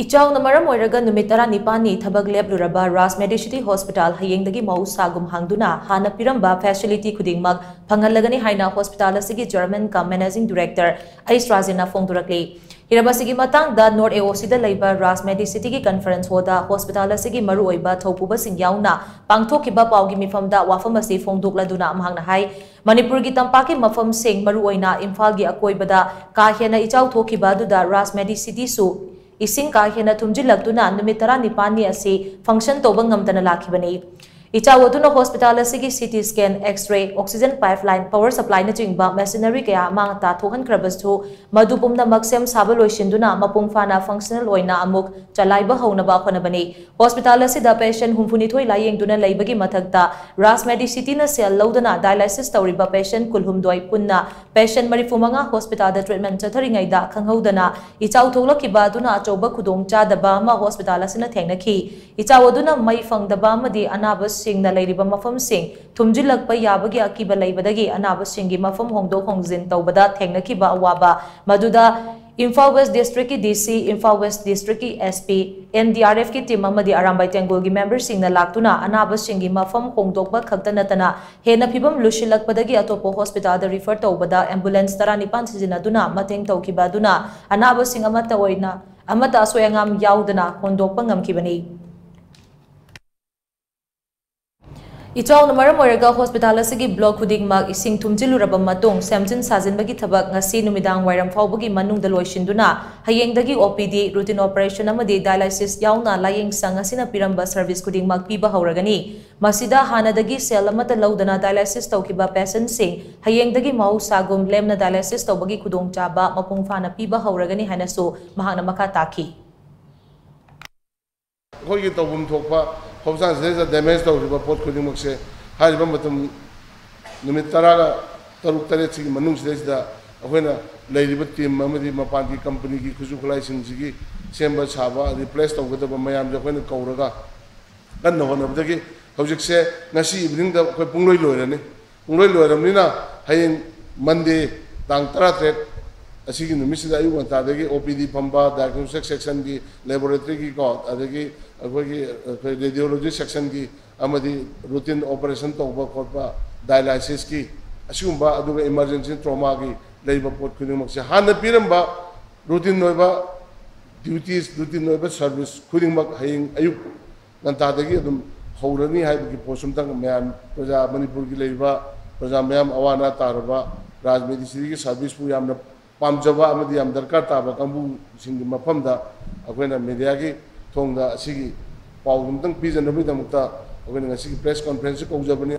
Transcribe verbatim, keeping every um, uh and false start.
ꯏꯆꯥꯎꯅ ꯃꯔꯝ ꯑꯣꯏꯔꯒ ꯅꯨꯃꯤꯠ ꯇꯔꯥꯅꯤꯄꯥꯟꯅꯤ ꯊꯕꯛ ꯂꯦꯞꯂꯨꯔꯕ ꯔꯥꯖ ꯃꯦꯗꯤꯁꯤꯇꯤ ꯍꯣꯁꯄꯤꯇꯥꯜ ꯍꯌꯦꯡꯗꯒꯤ ꯃꯍꯧꯁꯥꯒꯨꯝ ꯍꯥꯡꯗꯨꯅ ꯍꯥꯟꯅ ꯄꯤꯔꯝꯕ ꯐꯦꯁꯤꯂꯤꯇꯤ ꯈꯨꯗꯤꯡꯃꯛ ꯐꯪꯍꯜꯂꯒꯅꯤ ꯍꯥꯏꯅ ꯍꯣꯁꯄꯤꯇꯥꯜ ꯑꯁꯤꯒꯤ ꯆꯦꯌꯔꯃꯦꯟ ꯀꯝ ꯃꯦꯅꯦꯖꯤꯡ ꯗꯤꯔꯦꯛꯇꯔ ꯑꯩꯁ ꯔꯥꯖꯦꯟꯅ ꯐꯣꯡꯗꯣꯔꯛꯂꯤ꯫ ꯍꯤꯔꯝ ꯑꯁꯤꯒꯤ ꯃꯇꯥꯡꯗ ꯅꯣꯔꯠ ꯑꯦ ꯑꯣ ꯁꯤꯗ ꯂꯩꯕ ꯔꯥꯖ ꯃꯦꯗꯤꯁꯤꯇꯤꯒꯤ ꯀꯟꯐꯔꯦꯟꯁ ꯍꯣꯜꯗ ꯍꯣꯁꯄꯤꯇꯥꯜ ꯑꯁꯤꯒꯤ ꯃꯔꯨꯑꯣꯏꯕ ꯊꯧꯄꯨꯕꯁꯤꯡ ꯌꯥꯎꯅ ꯄꯥꯡꯊꯣꯛꯈꯤꯕ ꯄꯥꯎꯒꯤ ꯃꯤꯐꯝꯗ ꯋꯥꯐꯝ ꯑꯁꯤ ꯐꯣꯡꯗꯣꯛꯂꯗꯨꯅ ꯃꯍꯥꯛꯅ ꯍꯥꯏ, ꯃꯅꯤꯄꯨꯔꯒꯤ ꯇꯝꯄꯥꯛꯀꯤ ꯃꯐꯝꯁꯤꯡ, ꯃꯔꯨꯑꯣꯏꯅ ꯏꯝꯐꯥꯜꯒꯤ ꯑꯀꯣꯏꯕꯗ ꯀꯥ ꯍꯦꯟꯅ ꯏꯆꯥꯎ ꯊꯣꯛꯈꯤꯕ ꯑꯗꯨꯗ ꯔꯥꯖ ꯃꯦꯗꯤꯁꯤꯇꯤꯁꯨ ꯏꯁꯤꯡ ꯀꯥ ꯍꯦꯟꯅ ꯊꯨꯝꯖꯤꯜꯂꯛꯇꯨꯅ ꯅꯨꯃꯤꯠ ꯇꯔꯥꯅꯤꯄꯥꯟꯅꯤ ꯑꯁꯤ ꯐꯪꯁꯟ ꯇꯧꯕ ꯉꯝꯗꯅ ꯂꯥꯛꯈꯤꯕꯅꯤ꯫ ꯏꯆꯥꯎ ꯑꯗꯨꯅ ꯍꯣꯁꯄꯤꯇꯥꯜ ꯑꯁꯤꯒꯤ C T scan, X ray, oxygen pipeline, power ꯁꯄ꯭ꯂꯥꯏꯅꯆꯤꯡꯕ ꯃꯦꯁꯤꯅꯔꯤ ꯀꯌꯥ ꯑꯃꯥꯡ ꯑꯇꯥ ꯊꯣꯛꯍꯟꯈ꯭ꯔꯕꯁꯨ, ꯃꯗꯨ ꯄꯨꯝꯅꯃꯛ ꯁꯦꯝ ꯁꯥꯕ ꯂꯣꯏꯁꯤꯟꯗꯨꯅ ꯃꯄꯨꯡ ꯐꯥꯅ ꯐꯪꯁꯅꯦꯜ ꯑꯣꯏꯅ ꯑꯃꯨꯛ ꯆꯂꯥꯏꯕ ꯍꯧꯅꯕ ꯍꯣꯠꯅꯕꯅꯤ꯫ ꯍꯣꯁꯄꯤꯇꯥꯜ ꯑꯁꯤꯗ ꯄꯦꯁꯦꯟ ꯍꯨꯝꯐꯨꯅꯤꯊꯣꯏ ꯂꯥꯌꯦꯡꯗꯨꯅ ꯂꯩꯕꯒꯤ ꯃꯊꯛꯇ, ꯔꯥꯖ ꯃꯦꯗꯤꯁꯤꯇꯤꯅ ꯁꯦꯜ ꯂꯧꯗꯅ ꯗꯥꯏꯂꯥꯏꯁꯤꯁ ꯇꯧꯔꯤꯕ ꯄꯦꯁꯦꯟ ꯀꯨꯟꯍꯨꯝꯗꯣꯏ ꯄꯨꯟꯅ ꯄꯦꯁꯦꯟ ꯃꯔꯤꯐꯨꯃꯉꯥ ꯍꯣꯁꯄꯤꯇꯥꯜꯗ ꯇ꯭ꯔꯤꯠꯃꯦꯟ ꯆꯠꯊꯔꯤꯉꯩꯗ ꯈꯪꯍꯧꯗꯅ ꯏꯆꯥꯎ ꯊꯣꯛꯂꯛꯈꯤꯕ ꯑꯗꯨꯅ ꯑꯆꯧꯕ ꯈꯨꯗꯣꯡꯆꯥꯗꯕ ꯑꯃ ꯍꯣꯁꯄꯤꯇꯥꯜ ꯑꯁꯤꯅ ꯊꯦꯡꯅꯈꯤ꯫ ꯏꯆꯥꯎ ꯑꯗꯨꯅ ꯃꯩ ꯐꯪꯗꯕ ꯑꯃꯗꯤ ꯑꯅꯥꯕꯁꯤꯡꯅ ꯂꯩꯔꯤꯕ ꯃꯐꯝꯁꯤꯡ ꯊꯨꯝꯖꯤꯜꯂꯛꯄ ꯌꯥꯕꯒꯤ ꯑꯀꯤꯕ ꯂꯩꯕꯗꯒꯤ ꯑꯅꯥꯕꯁꯤꯡꯒꯤ ꯃꯐꯝ ꯍꯣꯡꯗꯣꯛ ꯍꯣꯡꯖꯤꯟ ꯇꯧꯕꯗ ꯊꯦꯡꯅꯈꯤꯕ ꯑꯋꯥꯕ, ꯃꯗꯨꯗ ꯏꯝꯐꯥꯜ ꯋꯦꯁ ꯗꯤꯁꯇ꯭ꯔꯤꯛꯀꯤ ꯗꯤ ꯁꯤ, ꯏꯝꯐꯥꯜ ꯋꯦꯁ ꯗꯤꯁꯇ꯭ꯔꯤꯛꯀꯤ S P, N D R ꯑꯦꯐꯀꯤ ꯇꯤꯝ ꯑꯃꯗꯤ ꯑꯔꯥꯝꯕꯥꯏ ꯇꯦꯡꯒꯣꯜꯒꯤ ꯃꯦꯝꯕꯔꯁꯤꯡꯅ ꯂꯥꯛꯇꯨꯅ ꯑꯅꯥꯕꯁꯤꯡꯒꯤ ꯃꯐꯝ ꯍꯣꯡꯗꯣꯛꯄ ꯈꯛꯇ ꯅꯠꯇꯅ ꯍꯦꯟꯅ ꯐꯤꯕꯝ ꯂꯨꯁꯤꯜꯂꯛꯄꯗꯒꯤ ꯑꯇꯣꯞꯄ ꯍꯣꯁꯄꯤꯇꯥꯜꯗ ꯔꯤꯐꯔ ꯇꯧꯕꯗ ꯑꯦꯝꯕꯨꯂꯦꯟꯁ ꯇꯔꯥꯅꯤꯄꯥꯟ ꯁꯤꯖꯤꯟꯅꯗꯨꯅ ꯃꯇꯦꯡ ꯇꯧꯈꯤꯕ ꯑꯗꯨꯅ ꯑꯅꯥꯕꯁꯤꯡ ꯑꯃꯠꯇ ꯑꯣꯏꯅ, ꯑꯃꯠꯇ ꯑꯁꯣꯏ ꯑꯉꯥꯝ ꯌꯥꯎꯗꯅ ꯍꯣꯟꯗꯣꯛꯄ ꯉꯝꯈꯤꯕꯅꯤ꯫ ꯏꯆꯥꯎꯅ ꯃꯔꯝ ꯑꯣꯏꯔꯒ ꯍꯣꯁꯄꯤꯇꯥꯜ ꯑꯁꯤꯒꯤ ꯕ꯭ꯂꯣꯛ ꯈꯨꯗꯤꯡꯃꯛ ꯏꯁꯤꯡ ꯊꯨꯝꯖꯤꯜꯂꯨꯔꯕ ꯃꯇꯨꯡ ꯁꯦꯝꯖꯤꯟ ꯁꯥꯖꯤꯟꯕꯒꯤ ꯊꯕꯛ ꯉꯁꯤ ꯅꯨꯃꯤꯗꯥꯡ ꯋꯥꯏꯔꯝ ꯐꯥꯎꯕꯒꯤ ꯃꯅꯨꯡꯗ ꯂꯣꯏꯁꯤꯟꯗꯨꯅ ꯍꯌꯦꯡꯗꯒꯤ ꯑꯣ ꯄꯤ ꯗꯤ, ꯔꯨꯇꯤꯟ ꯑꯣꯄꯔꯦꯁꯟ ꯑꯃꯗꯤ ꯗꯥꯏꯂꯥꯏꯁꯤꯁ ꯌꯥꯎꯅ ꯂꯥꯌꯦꯡ ꯁꯪ ꯑꯁꯤꯅ ꯄꯤꯔꯝꯕ ꯁꯔꯚꯤꯁ ꯈꯨꯗꯤꯡꯃꯛ ꯄꯤꯕ ꯍꯧꯔꯒꯅꯤ꯫ ꯃꯁꯤꯗ ꯍꯥꯟꯅꯗꯒꯤ ꯁꯦꯜ ꯑꯃꯠꯇ ꯂꯧꯗꯅ ꯗꯥꯏꯂꯥꯏꯁꯤꯁ ꯇꯧꯈꯤꯕ ꯄꯦꯁꯦꯟꯠꯁꯤꯡ ꯍꯌꯦꯡꯗꯒꯤ ꯃꯍꯧꯁꯥꯒꯨꯝ ꯂꯦꯝꯅ ꯗꯥꯏꯂꯥꯏꯁꯤꯁ ꯇꯧꯕꯒꯤ ꯈꯨꯗꯣꯡꯆꯥꯕ ꯃꯄꯨꯡ ꯐꯥꯅ ꯄꯤꯕ ꯍꯧꯔꯒꯅꯤ ꯍꯥꯏꯅꯁꯨ ꯃꯍꯥꯛꯅ ꯃꯈꯥ ꯇꯥꯈꯤ꯫ ꯑꯩꯈꯣꯏꯒꯤ ꯇꯧꯐꯝ ꯊꯣꯛꯄ ꯍꯣꯁꯄꯤꯇꯥꯜꯁꯤꯗꯩꯗ ꯗꯦꯃꯦꯖ ꯇꯧꯈꯤꯕ ꯄꯣꯠ ꯈꯨꯗꯤꯡꯃꯛꯁꯦ ꯍꯥꯏꯔꯤꯕ ꯃꯇꯝ ꯅꯨꯃꯤꯠ ꯇꯔꯥꯒ ꯇꯔꯨꯛ ꯇꯔꯦꯠꯁꯤꯒꯤ ꯃꯅꯨꯡꯁꯤꯗꯩꯁꯤꯗ ꯑꯩꯈꯣꯏꯅ ꯂꯩꯔꯤꯕ ꯇꯤꯝ ꯑꯃꯗꯤ ꯃꯄꯥꯟꯒꯤ ꯀꯝꯄꯅꯤꯒꯤ ꯈꯨꯠꯁꯨ ꯈꯨꯠꯂꯥꯏꯁꯤꯡꯁꯤꯒꯤ ꯁꯦꯝꯕ ꯁꯥꯕ, ꯔꯤꯄ꯭ꯂꯦꯁ ꯇꯧꯒꯗꯕ ꯃꯌꯥꯝꯁꯦ ꯑꯩꯈꯣꯏꯅ ꯀꯧꯔꯒ ꯀꯟꯅ ꯍꯣꯠꯅꯕꯗꯒꯤ ꯍꯧꯖꯤꯛꯁꯦ ꯉꯁꯤ ꯏꯚꯤꯅꯤꯡꯗ ꯑꯩꯈꯣꯏ ꯄꯨꯡꯂꯣꯏ ꯂꯣꯏꯔꯅꯤ꯫ ꯄꯨꯡꯂꯣꯏ ꯂꯣꯏꯔꯕꯅꯤꯅ ꯍꯌꯦꯡ ꯃꯟꯗꯦ ꯇꯥꯡ ꯇꯔꯥꯇꯔꯦꯠ ꯑꯁꯤꯒꯤ ꯅꯨꯃꯤꯠꯁꯤꯗ ꯑꯌꯨꯛ ꯉꯟꯇꯥꯗꯒꯤ ꯑꯣ ꯄꯤ ꯗꯤ ꯐꯝꯕ, diagnostic sectionꯒꯤ, laboratoryꯒꯤꯀꯣ, ꯑꯗꯒꯤ ꯑꯩꯈꯣꯏꯒꯤ, ꯑꯩꯈꯣꯏ radiology sectionꯒꯤ ꯑꯃꯗꯤ routine operation ꯇꯧꯕ ꯈꯣꯠꯄ, dialysisꯀꯤ, ꯑꯁꯤꯒꯨꯝꯕ, ꯑꯗꯨꯒ emergency traumaꯒꯤ ꯂꯩꯕ ꯄꯣꯠ ꯈꯨꯗꯤꯡꯃꯛꯁꯦ, ꯍꯥꯟꯅ ꯄꯤꯔꯝꯕ routine ꯑꯣꯏꯕ duties, routine ꯑꯣꯏꯕ service ꯈꯨꯗꯤꯡꯃꯛ ꯍꯌꯦꯡ ꯑꯌꯨꯛ ꯉꯟꯇꯥꯗꯒꯤ ꯑꯗꯨꯝ ꯍꯧꯔꯅꯤ ꯍꯥꯏꯕꯒꯤ ꯄꯣꯠꯁꯨꯝꯇꯪ ꯃꯌꯥꯝ, ꯄ꯭ꯔꯖꯥ, ꯃꯅꯤꯄꯨꯔꯒꯤ ꯂꯩꯔꯤꯕ ꯄ꯭ꯔꯖꯥ ꯃꯌꯥꯝ, ꯑꯋꯥ ꯑꯅꯥ ꯇꯥꯔꯕ, ꯔꯥꯖ ꯃꯤꯗꯤꯁꯤꯒꯤ serviceꯄꯨ ꯌꯥꯝꯅ ꯄꯥꯝꯖꯕ ꯑꯃꯗꯤ ꯌꯥꯝ ꯗꯔꯀꯥꯔ ꯇꯥꯕ ꯀꯥꯡꯕꯨꯁꯤꯡꯒꯤ ꯃꯐꯝꯗ ꯑꯩꯈꯣꯏꯅ mediaꯒꯤ ꯊꯣꯡꯗ ꯑꯁꯤꯒꯤ ꯄꯥꯎꯗꯨ ꯑꯃꯇꯪ ꯄꯤꯖꯅꯕꯒꯤꯗꯃꯛꯇ ꯑꯩꯈꯣꯏꯅ ꯉꯁꯤꯒꯤ press conferenceꯁꯤ ꯀꯧꯖꯕꯅꯤ꯫